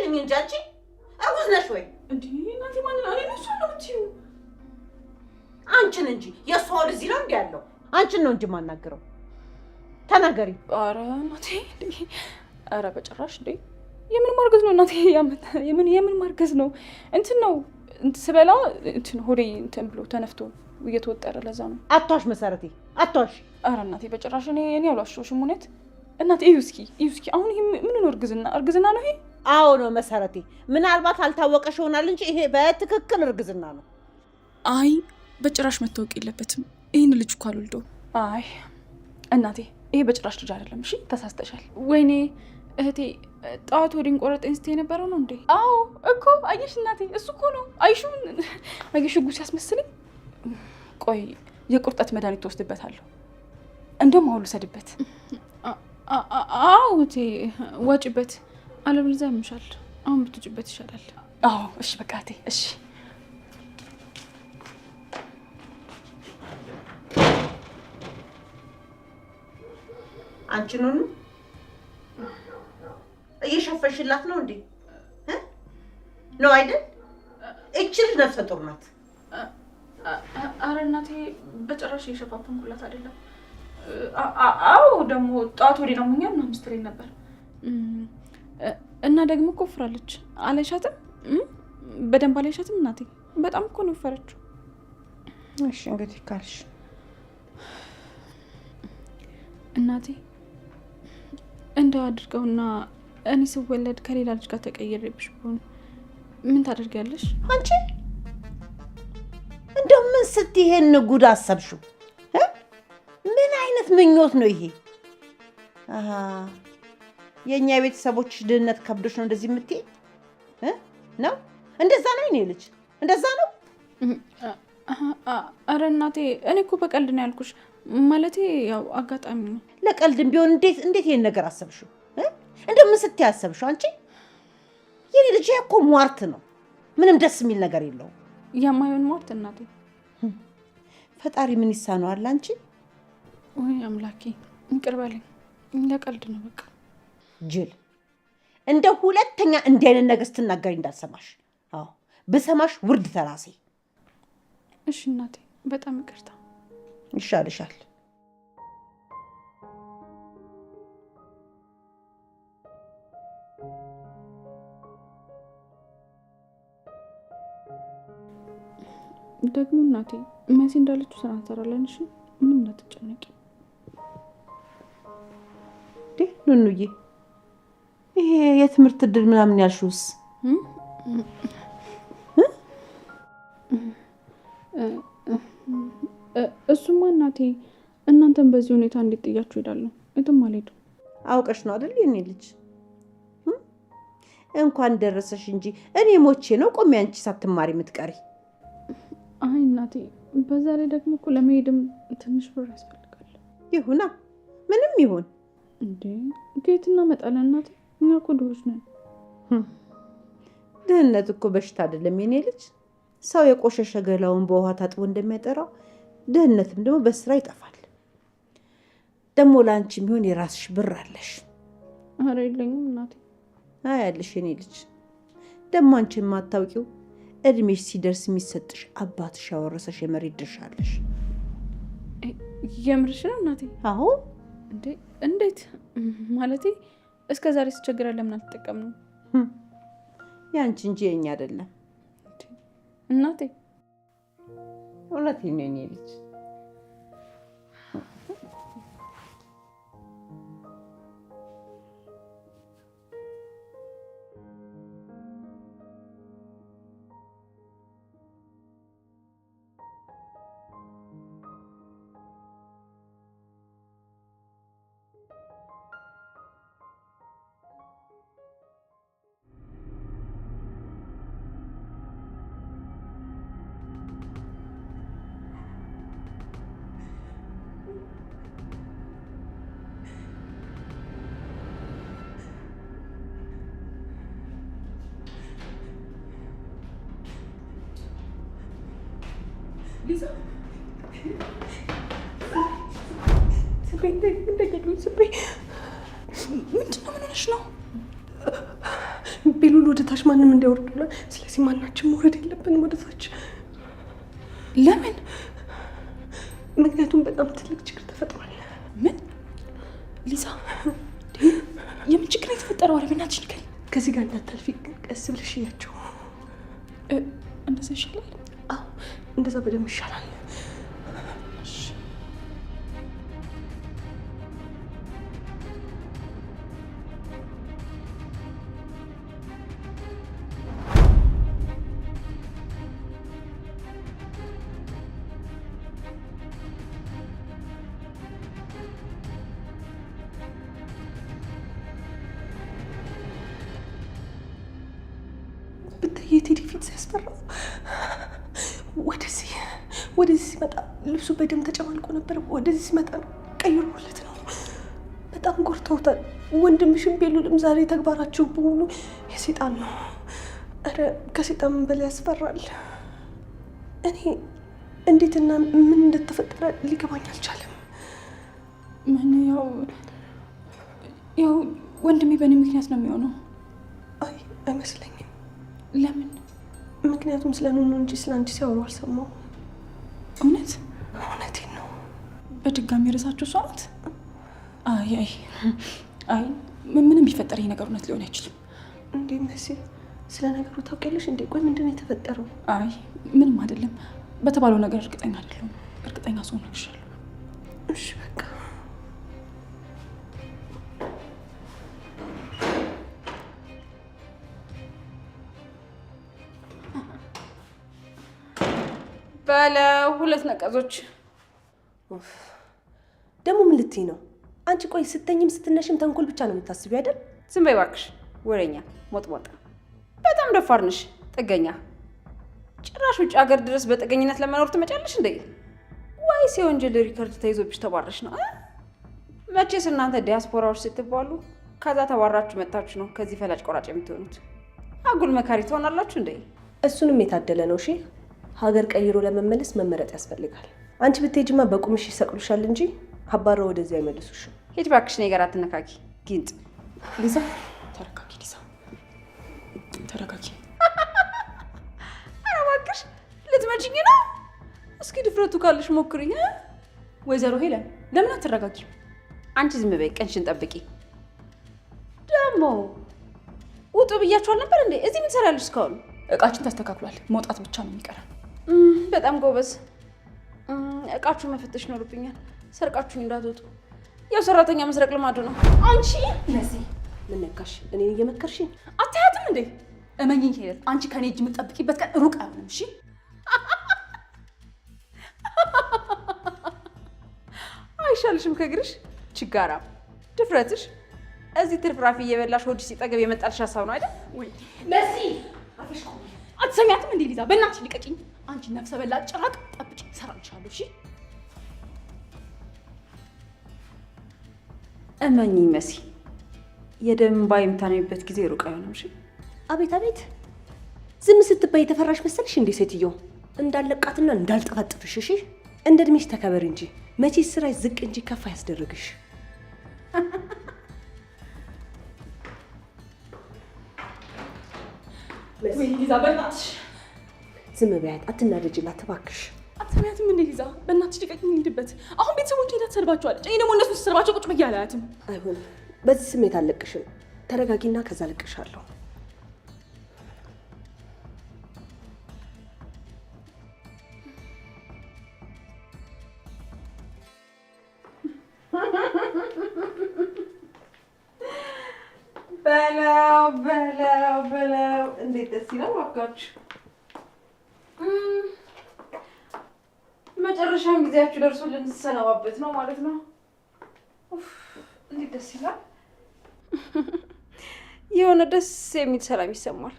መልሽልኝ እንጂ አንቺ እርጉዝ ነሽ ወይ? እንዴ እናቴ፣ ማንን? እኔ ነው እሷን ነው የምትይው? አንቺን እንጂ፣ የእሷ ወደ እዚህ ነው እንዲ ያለው። አንቺን ነው እንጂ የማናግረው። ተናገሪ። ኧረ እናቴ፣ እንዴ! ኧረ በጭራሽ እንዴ! የምን ማርገዝ ነው እናቴ? የምን ማርገዝ ነው? እንትን ነው፣ እንትን ስበላ እንትን ሆዴ እንትን ብሎ ተነፍቶ እየተወጠረ፣ ለዛ ነው። አትዋሽ መሰረቴ፣ አትዋሽ። ኧረ እናቴ በጭራሽ፣ እኔ አልዋሸሁሽም። እውነት እናቴ፣ እዩ እስኪ፣ እዩ እስኪ። አሁን ይሄ ምን ነው? እርግዝና እርግዝና ነው ይሄ? አዎ ነው መሰረቴ። ምናልባት አልታወቀሽ ይሆናል እንጂ ይሄ በትክክል እርግዝና ነው። አይ በጭራሽ መታወቅ የለበትም። ይህን ልጅ እኮ አልወልደውም። አይ እናቴ፣ ይሄ በጭራሽ ልጅ አይደለም። እሺ ተሳስተሻል። ወይኔ እህቴ፣ ጠዋት ሆዴን ቆረጠኝ ስትይ የነበረው ነው እንዴ? አዎ እኮ፣ አየሽ እናቴ፣ እሱ እኮ ነው። አይሹ አየሽ፣ ጉ ሲያስመስልኝ። ቆይ የቁርጠት መድኃኒት ትወስድበታለሁ። እንደውም አሁን ልውሰድበት። አዎ እህቴ ዋጭበት፣ አለበለዚያ ያምሻል። አሁን ብትውጭበት ይሻላል። አዎ እሺ በቃ እህቴ እሺ። አንቺ ኑኑ እየሸፈንሽላት ነው እንዴ? ነው አይደል? እቺ ልጅ ነፍሰ ጡር ናት። አረ እናቴ በጭራሽ እየሸፋፈንኩላት አይደለም። አዎ ደግሞ ጠዋት ወዲህ ነው ምናምን ስትለኝ ነበር። እና ደግሞ እኮ ወፍራለች። አላይሻትም? በደንብ አላይሻትም እናቴ? በጣም እኮ ነው የወፈረችው። እሺ እንግዲህ ካልሽ። እናቴ፣ እንደው አድርገውና እኔ ስወለድ ከሌላ ልጅ ጋር ተቀይሬብሽ ቢሆን ምን ታደርጊያለሽ? አንቺ እንደው ምን ስትይ ይሄን ጉድ አሰብሽው? ምን አይነት ምኞት ነው ይሄ? አሃ፣ የእኛ የቤተሰቦች ድህነት ከብዶሽ ነው እንደዚህ የምትይ ነው? እንደዛ ነው የኔ ልጅ፣ እንደዛ ነው። አረ እናቴ፣ እኔ እኮ በቀልድ ነው ያልኩሽ። ማለቴ ያው አጋጣሚ ነው። ለቀልድም ቢሆን እንዴት እንዴት ይሄን ነገር አሰብሽው? እንደው ምን ስትይ አሰብሽው? አንቺ የኔ ልጅ፣ ይሄ እኮ ሟርት ነው። ምንም ደስ የሚል ነገር የለውም። የማይሆን ሟርት እናቴ። ፈጣሪ ምን ይሳነዋል? አንቺ ወይ አምላኬ ይቅር በለኝ። ለቀልድ ነው በቃ። ጅል! እንደ ሁለተኛ እንዲህ አይነት ነገር ስትናገሪ እንዳልሰማሽ። አዎ ብሰማሽ ውርድ ተራሴ። እሺ እናቴ፣ በጣም ይቅርታ። ይሻልሻል። ደግሞ እናቴ፣ መሲ እንዳለችው ስራ እንሰራለን። እሺ ምንም እንዳትጨነቂ። እንዴ ኑኑዬ፣ ይሄ የትምህርት እድል ምናምን ያልሽውስ? እሱማ እናቴ፣ እናንተን በዚህ ሁኔታ እንዴት ጥያችሁ እሄዳለሁ? የትም አልሄድም። አውቀሽ ነው አይደል የኔ ልጅ? እንኳን ደረሰሽ እንጂ እኔ ሞቼ ነው ቆሜ አንቺ ሳትማሪ የምትቀሪ። አይ እናቴ፣ በዛ ላይ ደግሞ እኮ ለመሄድም ትንሽ ብር ያስፈልጋል። ይሁና፣ ምንም ይሁን። እንዴ ከየት እናመጣለን እናቴ? እኛ እኮ ድሆች ነን። ድህነት እኮ በሽታ አይደለም የኔ ልጅ። ሰው የቆሸሸ ገላውን በውሃ ታጥቦ እንደሚያጠራው ድህነትም ደግሞ በስራ ይጠፋል። ደግሞ ለአንቺ የሚሆን የራስሽ ብር አለሽ። ኧረ የለኝም እናቴ። አይ አለሽ የኔ ልጅ። ደግሞ አንቺ የማታውቂው እድሜሽ ሲደርስ የሚሰጥሽ አባትሽ ያወረሰሽ የመሬት ድርሻ አለሽ። የምርሽ ነው እናቴ? አዎ። እንዴ እንዴት? ማለቴ እስከ ዛሬ ስቸግረን ለምን አልተጠቀምንም? ያንቺ እንጂ የኛ አይደለም። እናቴ። እውነቴን ነው የኔ ልጅ። ሊዛ፣ ስቤ እንደገሉኝ ስቤ። ምንድን ነው? ምን ሆነሽ ነው? ቤሉል ቤሉል ወደ ታች ማንም እንዳይወርድ ብሏል። ስለዚህ ማናችን መውረድ የለብንም ወደ ታች። ለምን? ምክንያቱም በጣም ትልቅ ችግር ተፈጥሯል። ምን ሊዛ፣ የምን ችግር ነው የተፈጠረው? ኧረ በእናትሽ ንገሪኝ። ከዚህ ጋር እንዳታልፊ ቀስ ብለሽ እያቸው። እንደዛ ይሻላል። አዎ እንደዛ በደንብ ይሻላል። ብታይ የቴዲ ፊት ሲያስፈራ። ወደዚህ ወደዚህ ሲመጣ ልብሱ በደም ተጨማልቆ ነበር። ወደዚህ ሲመጣ ቀይሮለት ነው። በጣም ጎርተውታል። ወንድምሽም ቤሉልም ዛሬ ተግባራቸው በሙሉ የሴጣን ነው። ኧረ ከሴጣን በላይ ያስፈራል። እኔ እንዴትና ምን እንደተፈጠረ ሊገባኝ አልቻለም። ምን ያው ያው ወንድሜ በእኔ ምክንያት ነው የሚሆነው። አይ አይመስለኝም። ለምን? ምክንያቱም ስለ ኑኑ እንጂ ስለ አንቺ ሲያወሩ አልሰማሁም። እውነት? እውነቴን ነው። በድጋሚ ርዕሳችሁ እሷ ናት? አይ አይ አይ ምንም ቢፈጠር ይሄ ነገር እውነት ሊሆን አይችልም። እንዴ መሲ፣ ስለ ነገሩ ታውቂያለሽ እንዴ? ቆይ ምንድን ነው የተፈጠረው? አይ ምንም አይደለም። በተባለው ነገር እርግጠኛ አይደለሁም። እርግጠኛ ስሆን እነግርሻለሁ። እሺ በቃ ባለ ሁለት ነቀዞች። ደግሞ ምን ልትይ ነው አንቺ? ቆይ ስተኝም ስትነሽም ተንኮል ብቻ ነው የምታስቢው አይደል? ዝም በይ እባክሽ ወሬኛ ሞጥሞጣ። በጣም ደፋር ነሽ፣ ጥገኛ። ጭራሽ ውጭ ሀገር ድረስ በጥገኝነት ለመኖር ትመጫለሽ እንዴ? ወይስ የወንጀል record ተይዞብሽ ተባረሽ ነው? መቼስ እናንተ ዲያስፖራዎች ስትባሉ ከዛ ተባራችሁ መጥታችሁ ነው ከዚህ ፈላጭ ቆራጭ የምትሆኑት። አጉል መካሪ ትሆናላችሁ እንዴ? እሱንም የታደለ ነው። እሺ ሀገር ቀይሮ ለመመለስ መመረጥ ያስፈልጋል። አንቺ ብትሄጂማ በቁምሽ ይሰቅሉሻል እንጂ አባረው ወደዚህ አይመልሱሽም። ሂድ እባክሽ፣ እኔ ጋር አትነካኪ ጊንጥ። ሊዛ ተረጋጊ፣ ሊዛ ተረጋጊ። ኧረ እባክሽ ልትመችኝ ነው? እስኪ ድፍረቱ ካለሽ ሞክሪኝ። ወይዘሮ ሄለን ለምን አትረጋጊ? አንቺ ዝም በይ፣ ቀንሽን ጠብቂ። ደግሞ ውጡ ብያችኋል ነበር እንዴ? እዚህ ምን ትሰሪያለሽ እስካሁን? እቃችን ተስተካክሏል፣ መውጣት ብቻ ነው የሚቀረን። በጣም ጎበዝ። እቃችሁ መፈተሽ ይኖርብኛል። ሰርቃችሁኝ እንዳትወጡ። ያው ሰራተኛ መስረቅ ልማዱ ነው። አንቺ መሲ ምን ነካሽ? እኔን እየመከርሽኝ አታያትም እንዴ? እመኚኝ ሄለን፣ አንቺ ከኔ እጅ የምትጠብቂበት ቀን ሩቅ አይሆንም። እሺ አይሻልሽም? ከእግርሽ ችጋራ ድፍረትሽ እዚህ ትርፍራፊ እየበላሽ ሆድሽ ሲጠገብ የመጣልሽ ሀሳብ ነው አይደል? ወይ መሲ አፈሽ ቆሚ። አትሰሚያትም እንዴ ሊዛ? በእናትሽ ልቀቂኝ። አንቺ ነፍሰ በላ ጭራቅ፣ ጠብቂ፣ እሰራልሻለሁ። እሺ እመኚኝ መሲ፣ የደም እንባ የምታነቢበት ጊዜ ሩቅ አይሆንም። እሺ አቤት አቤት፣ ዝም ስትባይ የተፈራሽ መሰልሽ እንዴ ሴትዮ? እንዳለቃትና እንዳልጠፈጥፍሽ። እሺ እንደ እድሜሽ ተከበር እንጂ መቼ ስራሽ ዝቅ እንጂ ከፍ አያስደርግሽ። ወይ ሊዛ በእናትሽ ዝም በያት፣ አትናደጅላት እባክሽ። አትሰሚያትም እንዴ ሊዛ? በእናትሽ ልቀቂኝ፣ እንሂድበት። አሁን ቤተሰቦቼ ሄዳ ትሰድባቸዋለች። እኔ ደግሞ እነሱ ስትሰድባቸው ቁጭ ብዬ አላያትም። አይሆንም፣ በዚህ ስሜት አልለቅሽም። ተረጋጊና ከዛ እለቅሻለሁ። በለው በለው በለው፣ እንዴት ደስ ይላል እባካችሁ። መጨረሻም ጊዜያችሁ ደርሶ ልንሰነባበት ነው ማለት ነው። ኡፍ እንዴት ደስ ይላል! የሆነ ደስ የሚል ሰላም ይሰማል።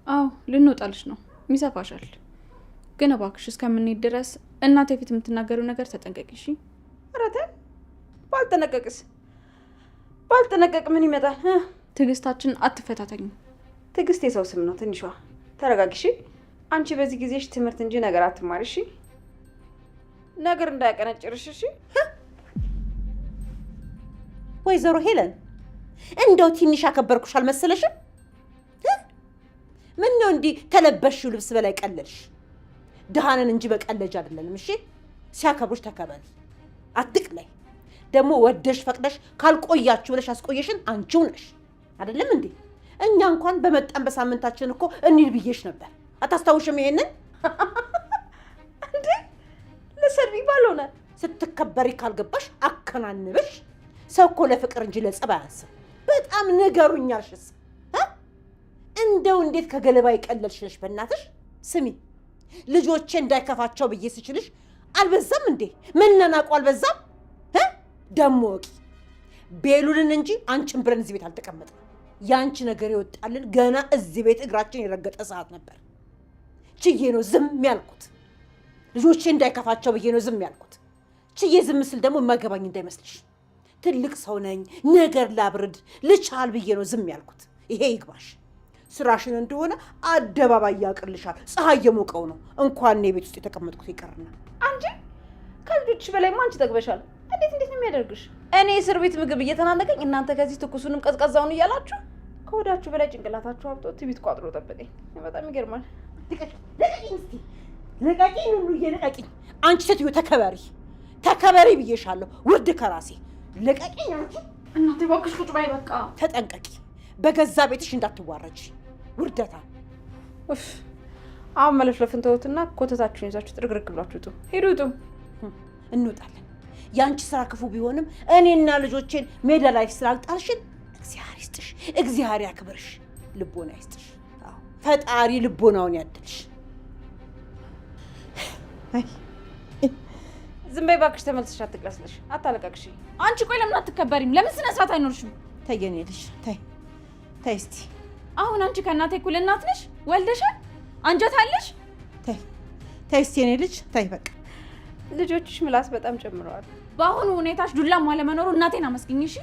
አዎ ልንወጣልሽ ነው፣ ይሰፋሻል። ግን እባክሽ እስከምንሄድ ድረስ እናቴ ፊት የምትናገሪው ነገር ተጠንቀቂ እሺ? ኧረ ተይ፣ ባልጠነቀቅስ ባልጠነቀቅ ምን ይመጣል? ትዕግስታችን አትፈታተኝ። ትዕግስት የሰው ስም ነው። ትንሿ ተረጋጊ እሺ። አንቺ በዚህ ጊዜሽ ትምህርት እንጂ ነገር አትማሪ እሺ። ነገር እንዳያቀነጭርሽ እሺ። ወይዘሮ ሄለን እንደው ትንሽ አከበርኩሽ አልመሰለሽም? እንዲህ ተለበሽው ልብስ በላይ ቀለልሽ? ድሃንን እንጂ በቀለጅ አይደለንም። እሺ ሲያከብሩሽ ተከበሪ፣ አትቅለይ። ደግሞ ወደሽ ፈቅደሽ ካልቆያችሁ ብለሽ አስቆየሽን አንቺው ነሽ አይደለም እንዴ? እኛ እንኳን በመጣን በሳምንታችን እኮ እንሂድ ብዬሽ ነበር። አታስታውሽም? ይሄንን እንዴ ለሰርቢ ባልሆነ ስትከበሪ ካልገባሽ አከናንብሽ። ሰው እኮ ለፍቅር እንጂ ለጸብ አያንስም። በጣም ንገሩኝ አልሽስ እ? እንደው እንዴት ከገለባ የቀለልሽ ነሽ በእናትሽ። ስሚ ልጆቼ እንዳይከፋቸው ብዬ ስችልሽ አልበዛም እንዴ? መናናቁ አልበዛም? እ? ደሞ ወቂ ቤሉልን እንጂ አንቺን ብለን እዚህ ቤት አልተቀመጥንም። የአንቺ ነገር የወጣልን ገና እዚህ ቤት እግራችን የረገጠ ሰዓት ነበር። ችዬ ነው ዝም ያልኩት። ልጆቼ እንዳይከፋቸው ብዬ ነው ዝም ያልኩት። ችዬ ዝም ስል ደግሞ የማይገባኝ እንዳይመስልሽ። ትልቅ ሰው ነኝ፣ ነገር ላብርድ ልቻል ብዬ ነው ዝም ያልኩት። ይሄ ይግባሽ። ስራሽን እንደሆነ አደባባይ ያቅልሻል። ፀሐይ የሞቀው ነው። እንኳን እኔ ቤት ውስጥ የተቀመጥኩት ይቀርና አንቺ ከልጆችሽ በላይማ አንቺ ጠግበሻል። እንዴት እንዴት ነው የሚያደርግሽ? እኔ እስር ቤት ምግብ እየተናነቀኝ እናንተ ከዚህ ትኩሱንም ቀዝቀዛውን እያላችሁ ከወዳችሁ በላይ ጭንቅላታችሁ አብጦ ትቢት ቋጥሮ ጠበቀኝ። በጣም ይገርማል። ልቀቂኝ እስቲ ልቀቂኝ፣ ሉሉዬ ልቀቂኝ። አንቺ ሴትዮ ተከበሪ፣ ተከበሪ ብዬሻለሁ። ውርድ ከራሴ ልቀቂኝ። አንቺ እናቴ እባክሽ ቁጭ በይ በቃ። ተጠንቀቂ፣ በገዛ ቤትሽ እንዳትዋረጂ። ውርደታ ኡፍ! አሁን መለፍለፍን ተውትና ኮተታችሁን ይዛችሁ ጥርግርግ ብላችሁ ውጡ። ሂዱ ውጡ። እንወጣለን። የአንቺ ስራ ክፉ ቢሆንም እኔና ልጆቼን ሜዳ ላይ ስላልጣልሽን እግዚአብሔር ይስጥሽ፣ እግዚአብሔር ያክብርሽ፣ ልቦና ይስጥሽ። አዎ ፈጣሪ ልቦናውን ያድልሽ። አይ ዝም በይ እባክሽ፣ ተመልሰሽ አትቅለስለሽ፣ አታለቃቅሽ። አንቺ ቆይ ለምን አትከበሪም? ለምን ስነ ስርዓት አይኖርሽም? ተይ የኔ ልጅ ተይ፣ ተይ እስቲ አሁን አንቺ ከእናቴ እኩል እናት ነሽ፣ ወልደሻል፣ አንጀት አለሽ። ተይ፣ ተይ እስቲ የኔ ልጅ ተይ በቃ። ልጆችሽ ምላስ በጣም ጨምረዋል። በአሁኑ ሁኔታሽ ዱላም አለመኖሩ እናቴን አመስግኝ እሺ።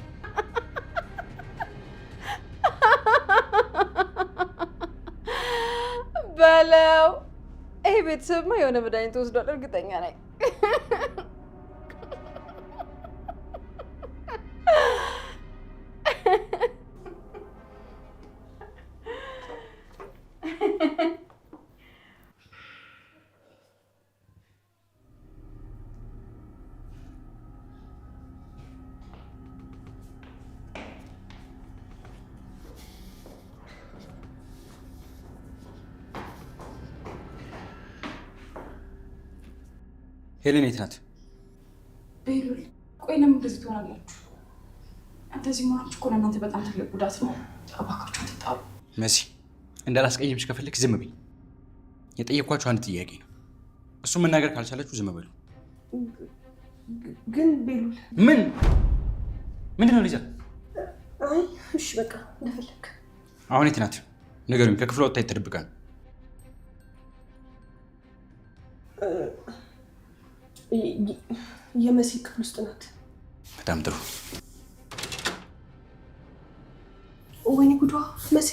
በለው ይሄ ቤተሰብማ የሆነ መድኃኒት ወስዷል፣ እርግጠኛ ነኝ። ሄለን የት ናት? ቤሉል ቆይ ለምን እንደዚህ ትሆናላችሁ? እንደዚህ መሆናችሁ እኮ ለእናንተ በጣም ትልቅ ጉዳት ነው። እባካችሁ አትጣሉ። መሲ፣ እንዳላስቀየምሽ ከፈለግ ዝም በይ። የጠየኳችሁ አንድ ጥያቄ ነው። እሱ መናገር ካልቻላችሁ ዝም በሉ። ግን ቤሉል ምን ምንድን ነው ሊዛ? አይ እሺ በቃ እንደፈለግ። አሁን የት ናት? ንገሩኝ። ከክፍሏ ወጥታ ተደብቃ ነው። የመሲ ክፍል ውስጥ ናት። በጣም ጥሩ። ወይኔ ጉዷ መሲ፣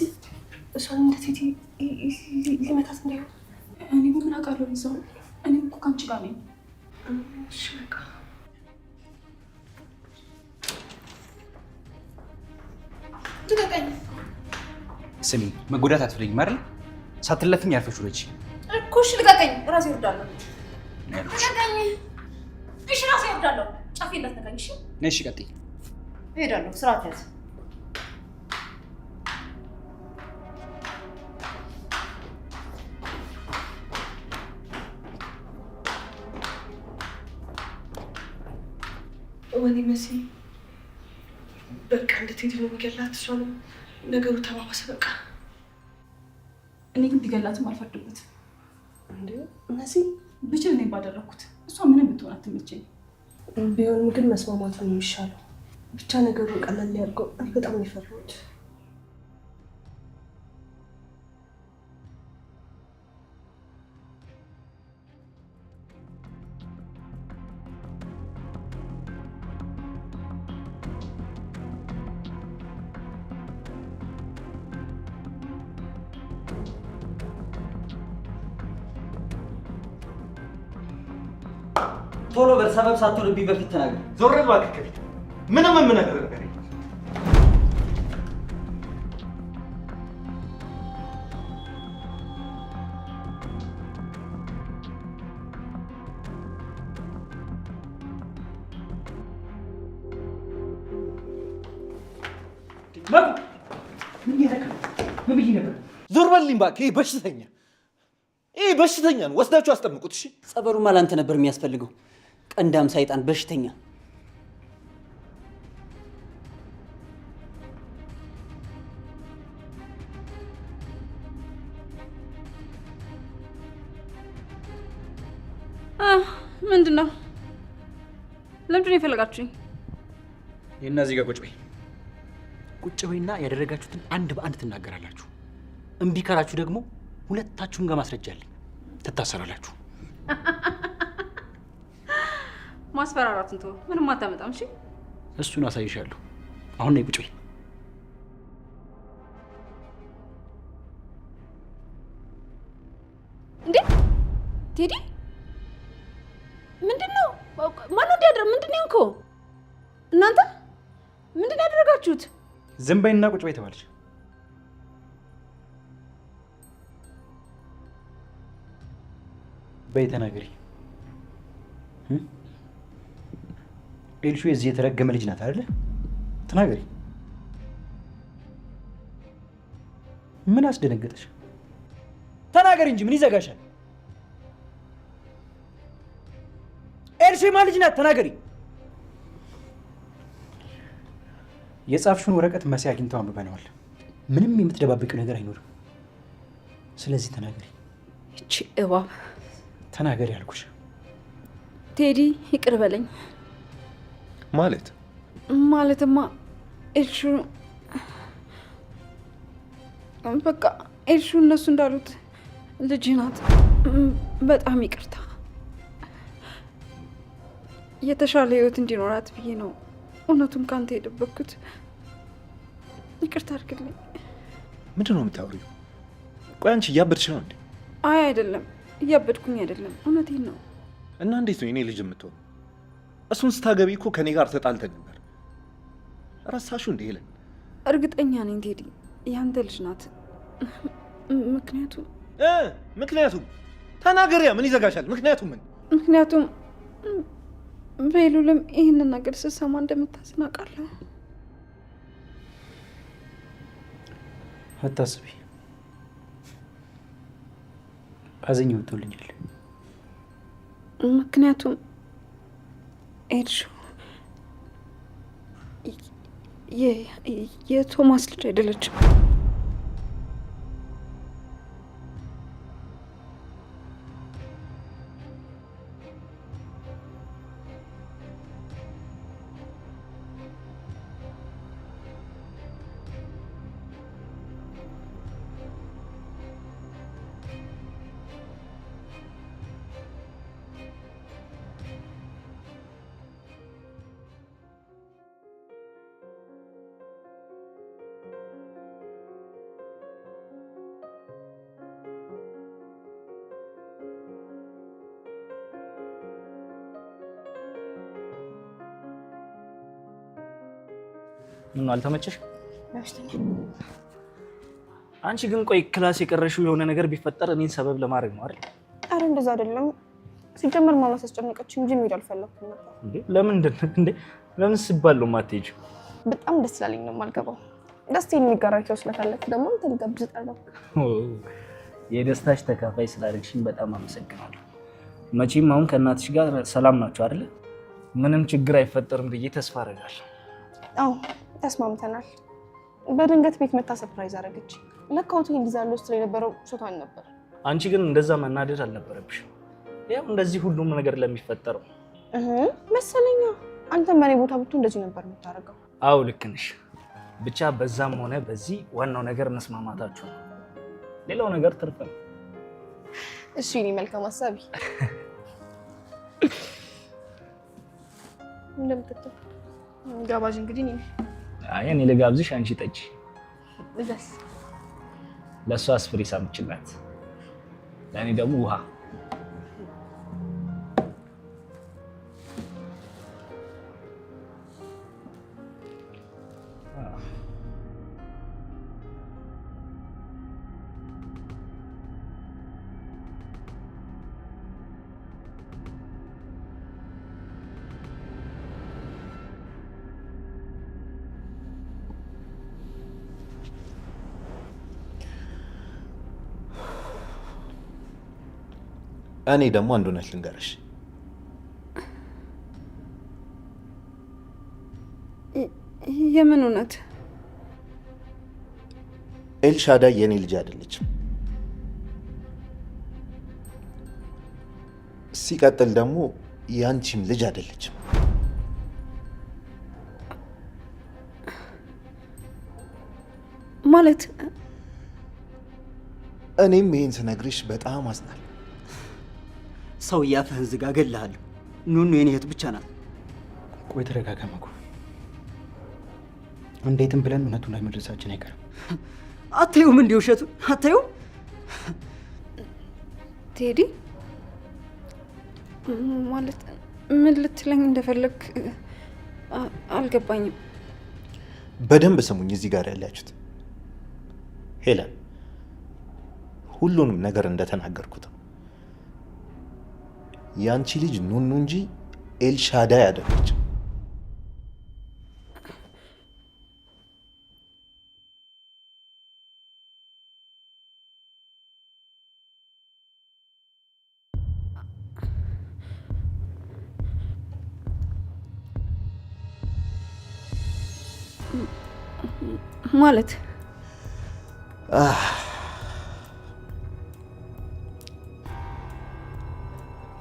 እሷን እንደ ቴቲ ሊመታት እንዳይሆን። እኔ ምን አውቃለሁ ሊዛ፣ እኔም እኮ ከአንቺ ጋር ነኝ። እሺ በቃ ልቀቀኝ ስሚ፣ መጎዳት አትፈልጊም አይደል? ሳትለፍኝ ያርፈሽ ውረጂ እኮ እሺ ልቀቀኝ፣ ራሴ እወርዳለሁ። ነው ያልኩሽ። ልቀቀኝ! እሺ ራሴ እወርዳለሁ። ጫፌ እንዳትነካኝ እሺ። ነይ እሺ፣ ቀጥይ። እሄዳለሁ። ስርዓት ያዝ። ወይኔ መሲ፣ በቃ እንደ ቴዲ ነው የሚገላት። እሷንም ነገሩ ተባባሰ። በቃ እኔ ግን ቢገላትም አልፈርድበትም። እንዴ መሲ፣ ብችል እኔ ባደረግኩት። እሷ ምንም ብትሆን አትመቸኝ። ቢሆንም ግን መስማማቱ ነው የሚሻለው። ብቻ ነገሩን ቀለል ያድርገው። እኔ በጣም ነው የፈራሁት። ቶሎ በል፣ ሰበብ ሳትሆንብኝ በፊት ተናገር። ዞር እባክህ ከፊት። ምንም የምነግርህ ነገር የለም። መኩ ምን እያደረክ ነው? ምን ብዬ ነበር? ዞር በልኝ እባክህ። ይሄ በሽተኛ ይሄ በሽተኛ ነው። ወስዳችሁ አስጠምቁት። እሺ ጸበሉማ ላንተ ነበር የሚያስፈልገው። ቀንዳም ሰይጣን በሽተኛ። ምንድን ነው? ለምንድን ነው የፈለጋችሁኝ? ይህና እዚህ ጋር ቁጭ በይ። ቁጭ በይና ያደረጋችሁትን አንድ በአንድ ትናገራላችሁ። እምቢ ካላችሁ ደግሞ ሁለታችሁም ጋር ማስረጃ አለኝ፣ ትታሰራላችሁ። ማስፈራራትን ተወው፣ ምንም አታመጣም። እሺ እሱን አሳይሻለሁ። አሁን ነይ ቁጭ በይ። እንዴ ቴዲ፣ ምንድን ነው? ማነው እንዲያደር? ምንድን ነው የሆንከው? እናንተ ምንድን ነው ያደረጋችሁት? ዝም በይና ቁጭ በይ ተባለች። በይ ተናገሪ። ኤልሹ የዚህ የተረገመ ልጅ ናት አይደለ? ተናገሪ። ምን አስደነገጠሽ? ተናገሪ እንጂ ምን ይዘጋሻል? ኤልሹ የማን ልጅ ናት? ተናገሪ። የጻፍሽውን ወረቀት መሲ አግኝተው አንብበነዋል። ምንም የምትደባብቂው ነገር አይኖርም። ስለዚህ ተናገሪ። እቺ እባብ ተናገሪ አልኩሽ። ቴዲ ይቅር በለኝ። ማለት ማለትማ ኤልሹ በቃ ኤልሹ እነሱ እንዳሉት ልጅ ናት። በጣም ይቅርታ። የተሻለ ህይወት እንዲኖራት ብዬ ነው እውነቱን ካንተ የደበቅኩት። ይቅርታ አድርግልኝ። ምንድን ነው የምታወሪው? ቆይ አንቺ እያበድሽ ነው እንዴ? አይ አይደለም፣ እያበድኩኝ አይደለም፣ እውነቴን ነው። እና እንዴት ነው የኔ ልጅ የምትሆነው? እሱን ስታገቢ እኮ ከኔ ጋር ተጣልተን ነበር። ረሳሽው እንዴ ሄለን? እርግጠኛ ነኝ ቴዲ ያንተ ልጅ ናት። ምክንያቱም ምክንያቱም ተናገሪያ። ምን ይዘጋሻል? ምክንያቱም ምን? ምክንያቱም በሉልም ይህንን ነገር ስትሰማ እንደምታዝን አውቃለሁ። አታስቢ፣ አዘኝ ወጥቶልኛል። ምክንያቱም ኤልሹ የቶማስ ልጅ አይደለችም። ምን አልተመቸሽ? አንቺ ግን ቆይ class የቀረሽው የሆነ ነገር ቢፈጠር እኔን ሰበብ ለማድረግ ነው አይደል? አረ እንደዛ አይደለም። ሲጀመር ማማ ሳስጨነቀች እንጂ መሄድ አልፈለኩም ነበር። እንዴ ለምንድን እንዴ? ለምን ሲባል ነው የማትሄጂው? በጣም ደስ ስላለኝ ነው የማልገባው። ደስታዬን የሚጋራቸው ስለፈለኩ ደግሞ አንተ ልጋብዝ ጠራሁ። የደስታሽ ተካፋይ ስላደረግሽኝ በጣም አመሰግናለሁ። መቼም አሁን ከእናትሽ ጋር ሰላም ናቸው አይደለ? ምንም ችግር አይፈጠርም ብዬ ተስፋ አደርጋለሁ። አዎ ተስማምተናል። በድንገት ቤት መታ surprise አደረገች። ለካ ሆቴል ይዛለሁ ስትል የነበረው ሾቷን ነበር። አንቺ ግን እንደዛ መናደድ አልነበረብሽም። ያው እንደዚህ ሁሉም ነገር ለሚፈጠረው መሰለኛ። አንተም በእኔ ቦታ ብትሆን እንደዚህ ነበር የምታደርገው። አዎ ልክ ነሽ። ብቻ በዛም ሆነ በዚህ ዋናው ነገር መስማማታችሁ ነው። ሌላው ነገር ትርፍ ነው። እሺ እኔ መልካም ሀሳቢ እንደምትተው ጋባዥ እንግዲህ እኔ አይ እኔ ልጋብዝሽ፣ አንቺ ጠጪ። እዛስ ለእሷ አስፍሪ ሳምችላት፣ ለእኔ ደግሞ ውሃ። እኔ ደግሞ አንድ እውነት ልንገርሽ። የምን እውነት? ኤልሻዳይ የኔ ልጅ አይደለችም። ሲቀጥል ደግሞ ያንቺም ልጅ አይደለችም። ማለት እኔም ይሄን ስነግርሽ በጣም አዝናለሁ። ሰው አፍህን ዝጋ፣ እገልሃለሁ። ኑኑ የኔ እህት ብቻ ናት። ቆይ ተረጋጋ መኩ። እንዴትም ብለን እውነቱ ላይ መድረሳችን አይቀርም። አታዩም? እንዲህ ውሸቱን አታዩም? ቴዲ ማለት ምን ልትለኝ እንደፈለግ አልገባኝም። በደንብ ስሙኝ፣ እዚህ ጋር ያላችሁት ሄለን፣ ሁሉንም ነገር እንደተናገርኩት ነው። ያንቺ ልጅ ኑኑ እንጂ ኤልሻዳይ አይደለችም። ማለት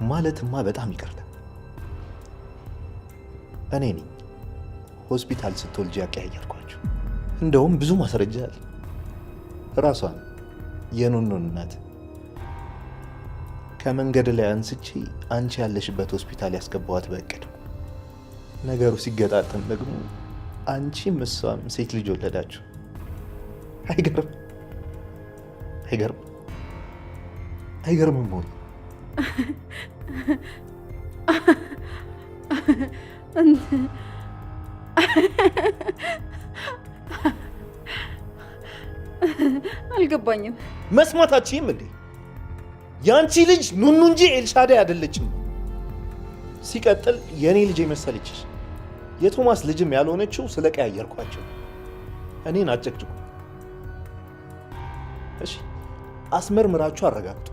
ማለትማ በጣም ይቅርታ፣ እኔ ነኝ ሆስፒታል ስትወልጂ ያቀያየርኳችሁ። እንደውም ብዙ ማስረጃ አለ። ራሷን የኑኑን እናት ከመንገድ ላይ አንስቼ አንቺ ያለሽበት ሆስፒታል ያስገባዋት በእቅድ። ነገሩ ሲገጣጠም ደግሞ አንቺም እሷም ሴት ልጅ ወለዳችሁ። አይገርም? አይገርም? አይገርምም ወይ? አልገባኝም። መስማታችሁም እንዴ? የአንቺ ልጅ ኑኑ እንጂ ኤልሻዳይ አይደለችም። ሲቀጥል የእኔ ልጅ የመሰለችሽ የቶማስ ልጅም ያልሆነችው ስለቀያየርኳቸው እኔን አጨቅጭቁ። እሺ፣ አስመርምራችሁ አረጋግጡ።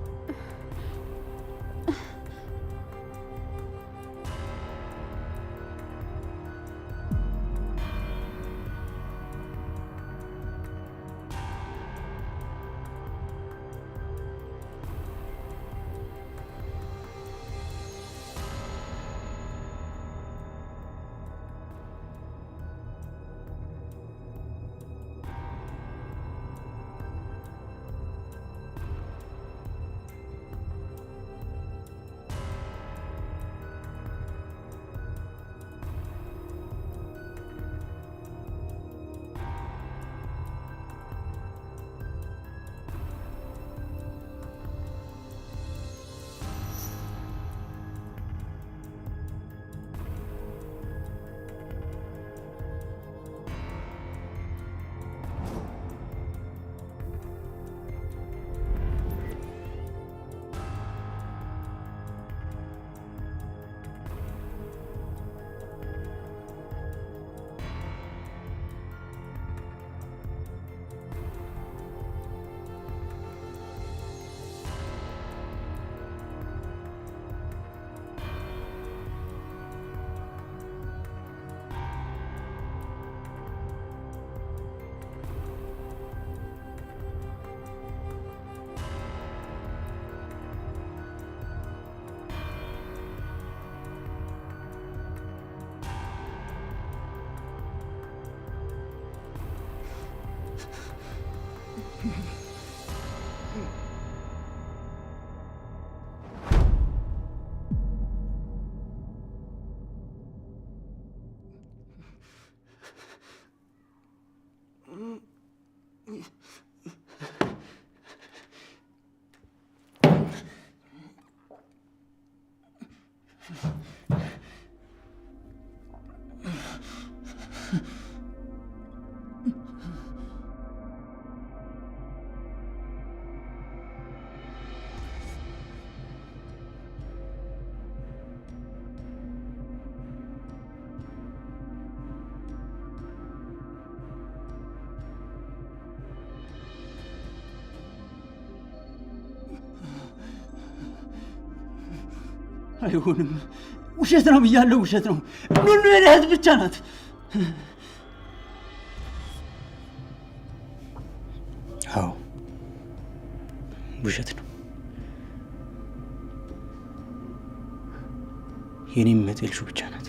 አይሆንም፣ ውሸት ነው ብያለሁ፣ ውሸት ነው። ኑኑ የኔ እህት ብቻ ናት። አዎ ውሸት ነው። የኔም እህት ኤልሹ ብቻ ናት።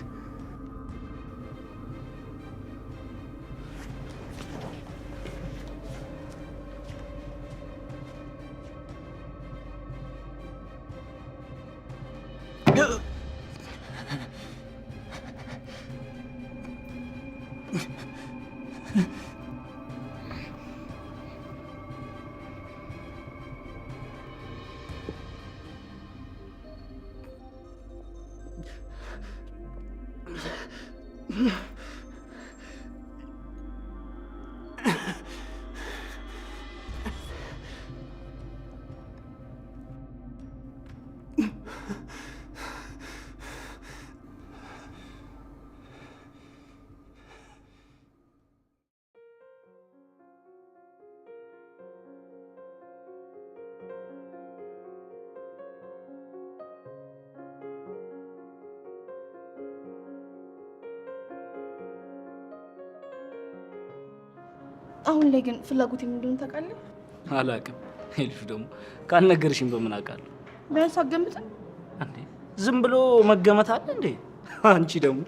አሁን ላይ ግን ፍላጎት እንደሆነ ታውቃለህ? አላውቅም። ኤልሹ ደግሞ ካልነገርሽኝ በምን አውቃለሁ? ቢያንስ አትገምትም እንዴ? ዝም ብሎ መገመት አለ እንዴ? አንቺ ደግሞ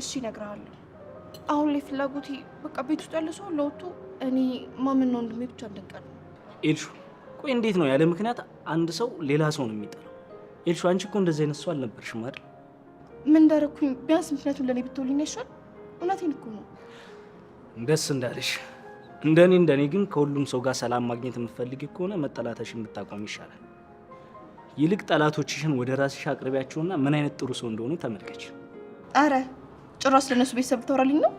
እሺ እነግርሃለሁ። አሁን ላይ ፍላጎቴ በቃ ቤት ውስጥ ያለ ሰው ለወጥቶ እኔ ማመን ነው ወንድሜ ብቻ እንድንቀር ነው። ኤልሹ ቆይ እንዴት ነው ያለ ምክንያት አንድ ሰው ሌላ ሰው ነው የሚጠላው? ኤልሹ አንቺ እኮ እንደዚህ አይነት ሰው አልነበርሽም አይደል? ምን እንዳደረኩኝ ቢያንስ ምክንያቱን ለእኔ ብትውልኝ አይሻል? እውነቴን እኮ ነው። ደስ እንዳለሽ። እንደኔ ግን ከሁሉም ሰው ጋር ሰላም ማግኘት የምትፈልጊ ከሆነ መጠላተሽን ብታቆም ይሻላል። ይልቅ ጠላቶችሽን ወደ ራስሽ አቅርቢያቸውና ምን አይነት ጥሩ ሰው እንደሆኑ ተመልከች። አረ ጭራሽ ለነሱ ቤተሰብ ልታወራልኝ ነው?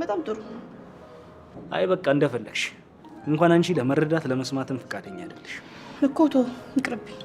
በጣም ጥሩ። አይ በቃ እንደፈለግሽ። እንኳን አንቺ ለመረዳት ለመስማትም ፈቃደኛ አይደለሽ እኮ። ተው ይቅርብኝ።